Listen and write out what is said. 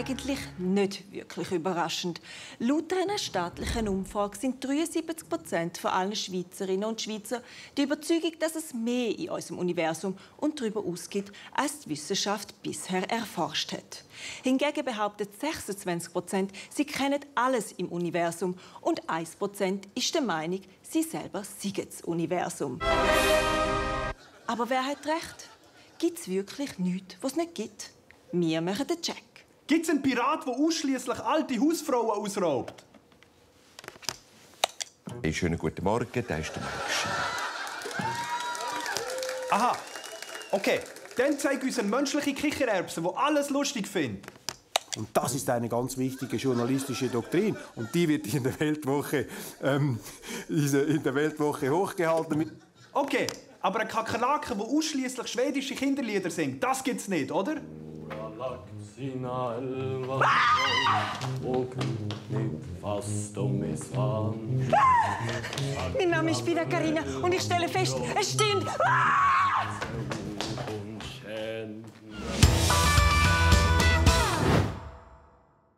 eigentlich nicht wirklich überraschend. Laut einer staatlichen Umfrage sind 73% von allen Schweizerinnen und Schweizer die Überzeugung, dass es mehr in unserem Universum und darüber ausgeht, als die Wissenschaft bisher erforscht hat. Hingegen behauptet 26%, sie kennen alles im Universum und 1% ist der Meinung, sie selber seien das Universum. Aber wer hat recht? Gibt es wirklich nichts, was es nicht gibt? Wir machen den Check. Gibt es einen Pirat, der ausschließlich alte Hausfrauen ausraubt? Hey, schönen guten Morgen, da ist der Mensch. Aha, okay. Dann zeig uns eine menschliche Kichererbse, die alles lustig findet. Und das ist eine ganz wichtige journalistische Doktrin. Und die wird in der Weltwoche, hochgehalten. Okay, aber ein Kakerlake, der ausschließlich schwedische Kinderlieder singt, das gibt's nicht, oder? Mein Name ist Pina Carina und ich stelle fest, es stimmt.